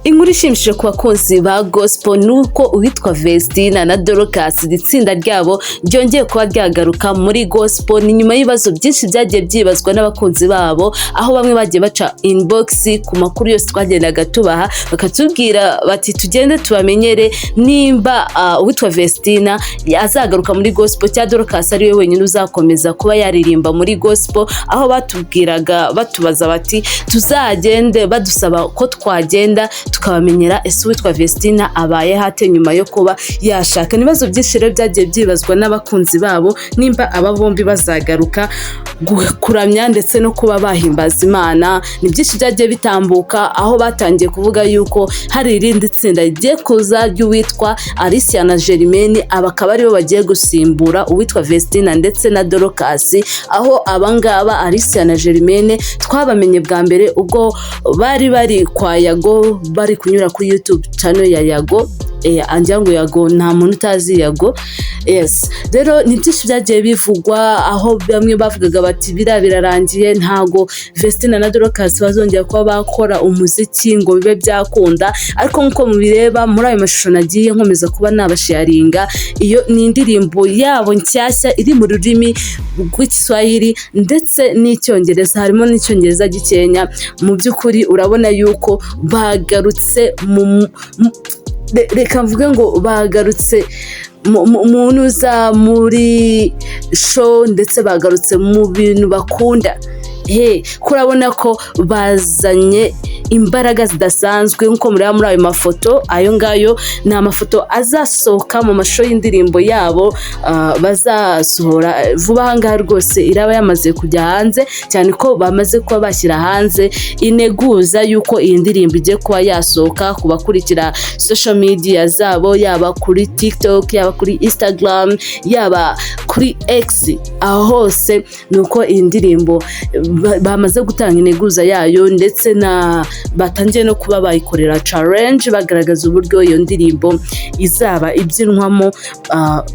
Inkuru ishimishije ku bakunzi ba gospel ni uko uwitwa Vestina na Dorcas, iri tsinda ryabo ryongeye kuba ryagaruka muri gospel. Ni nyuma y'ibibazo byinshi byagiye byibazwa n'abakunzi babo, aho bamwe bagiye baca inbox ku makuru yose twagendaga tubaha, bakatubwira bati tugende tubamenyere nimba uwitwa Vestina azagaruka muri gospel cyangwa Dorcas ari we wenyine uzakomeza kuba yaririmba muri gospel, aho batubwiraga batubaza bati tuzagende, badusaba ko twagenda tukabamenyera ese uwitwa Vestina abaye hate nyuma yo kuba yashaka. Ibibazo byinshi rero byagiye byibazwa n'abakunzi babo nimba aba bombi bazagaruka kuramya ndetse no kuba bahimbaza Imana. Ni byinshi byagiye bitambuka, aho batangiye kuvuga yuko hari irindi tsinda rigiye kuza ry'uwitwa Alicia na Germaine, aba akaba aribo bagiye gusimbura uwitwa Vestina ndetse na Dorcas, aho abangaba Alicia na Germaine twabamenye bwa mbere ubwo bari bari kwa Yago, bari kunyura kuri YouTube channel ya Yago. Angira ngo Yago, nta muntu utazi Yago. Yes, rero ni byinshi byagiye bivugwa, aho bamwe bavugaga bati biriya birarangiye, ntago Vestina na Dorcas bazongera kuba bakora umuziki ngo bibe byakunda. Ariko nk'uko mubireba muri ayo mashusho nagiye nkomeza kuba nabasharinga, iyo ni indirimbo yabo nshyashya iri mu rurimi rw'Igiswahili ndetse n'Icyongereza, harimo n'Icyongereza gikenya. Mu by'ukuri urabona yuko bagarutse reka mvuge ngo bagarutse mu ntuza muri show, ndetse bagarutse mu bintu bakunda. He kurabona ko bazanye imbaraga zidasanzwe nk'uko mureba muri ayo mafoto. Ayo ngayo ni amafoto azasohoka mu mashusho y'indirimbo yabo bazasohora vuba aha ngaha. Rwose iraba yamaze kujya hanze, cyane ko bamaze kuba bashyira hanze integuza y'uko iyi ndirimbo igiye kuba yasohoka. Ku bakurikira social media zabo, yaba kuri TikTok, yaba kuri Instagram, yaba kuri X, aho hose ni uko iyi ndirimbo bamaze gutanga integuza yayo, ndetse na batangiye no kuba bayikorera challenge, bagaragaza uburyo iyo ndirimbo izaba ibyinwamo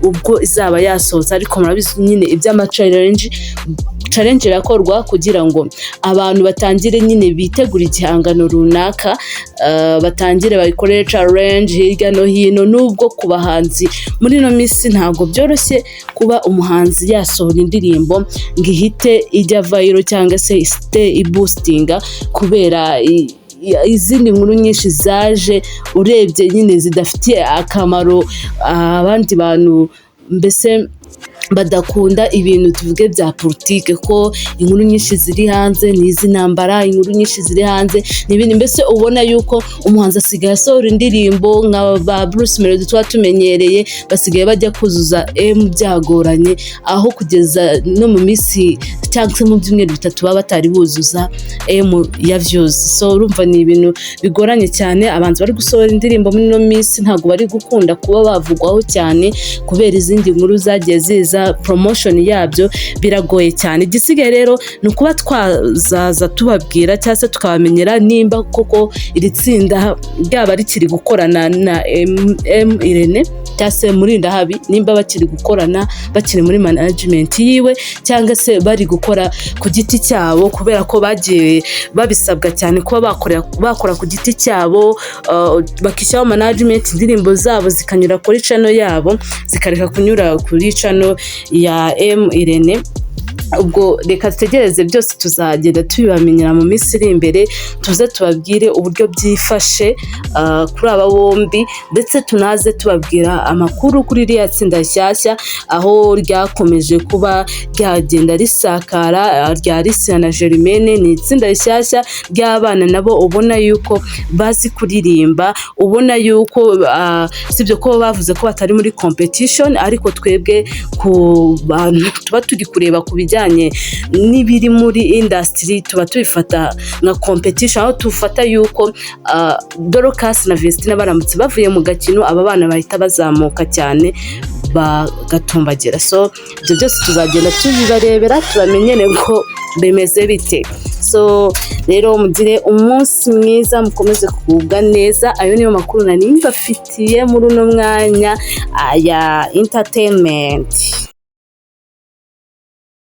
ubwo izaba yasohotse. Ariko murabizi nyine iby'ama challenge, challenge irakorwa kugira ngo abantu batangire nyine bitegure igihangano runaka, batangire bayikorere challenge hirya no hino. Nubwo ku bahanzi muri ino minsi ntabwo byoroshye kuba umuhanzi yasohora indirimbo ngo ihite ijya viral cyangwa se ihite iboostinga, kubera izindi nkuru nyinshi zaje urebye nyine zidafitiye akamaro abandi bantu, mbese badakunda ibintu tuvuge bya politike, ko inkuru nyinshi ziri hanze ni iz'intambara, inkuru nyinshi ziri hanze ni ibintu mbese ubona yuko umuhanzi asigaye asohora indirimbo, nka ba Bruce Melody tuba tumenyereye, basigaye bajya kuzuza M byagoranye, aho kugeza no mu minsi cyangwa se mu byumweru 3 baba batari buzuza M ya views. So urumva ni ibintu bigoranye cyane. Abahanzi bari gusohora indirimbo muri ino minsi ntabwo bari gukunda kuba bavugwaho cyane kubera izindi nkuru zagiye ziza, promotion yabyo biragoye cyane. Igisigaye rero ni ukuba twazaza tubabwira cyangwa se tukabamenyera nimba koko iri tsinda ryaba rikiri gukorana na M Irene cyangwa se Murindahabi, nimba bakiri gukorana, bakiri muri management yiwe, cyangwa se bari gukora ku giti cyabo, kubera ko bagiye babisabwa cyane kuba bakora ku giti cyabo, bakishyiraho management, indirimbo zabo zikanyura kuri channel yabo, zikareka kunyura kuri channel ya M Irene. Ubwo reka dutegereze, byose tuzagenda tubibamenyera mu minsi iri imbere, tuze tubabwire uburyo byifashe kuri aba bombi, ndetse tunaze tubabwira amakuru kuri iriya tsinda nshyashya, aho ryakomeje kuba ryagenda risakara, rya Alicia na Germaine. Ni itsinda rishyashya ry'abana nabo ubona yuko bazi kuririmba, ubona yuko sibyo ko bavuze ko batari muri competition, ariko twebwe ku bantu tuba turi kureba ku bijyanye n'ibiri muri industry tuba tubifata nka competition, aho tufata yuko Dorcas na Vestina baramutse bavuye mu gakino, aba bana bahita bazamuka cyane bagatumbagira. So ibyo byose tuzagenda tubibarebera, tubamenyere ngo bimeze bite. So rero mugire umunsi mwiza, mukomeze kugubwa neza. Ayo niyo makuru nari mbafitiye muri uno mwanya ya entertainment.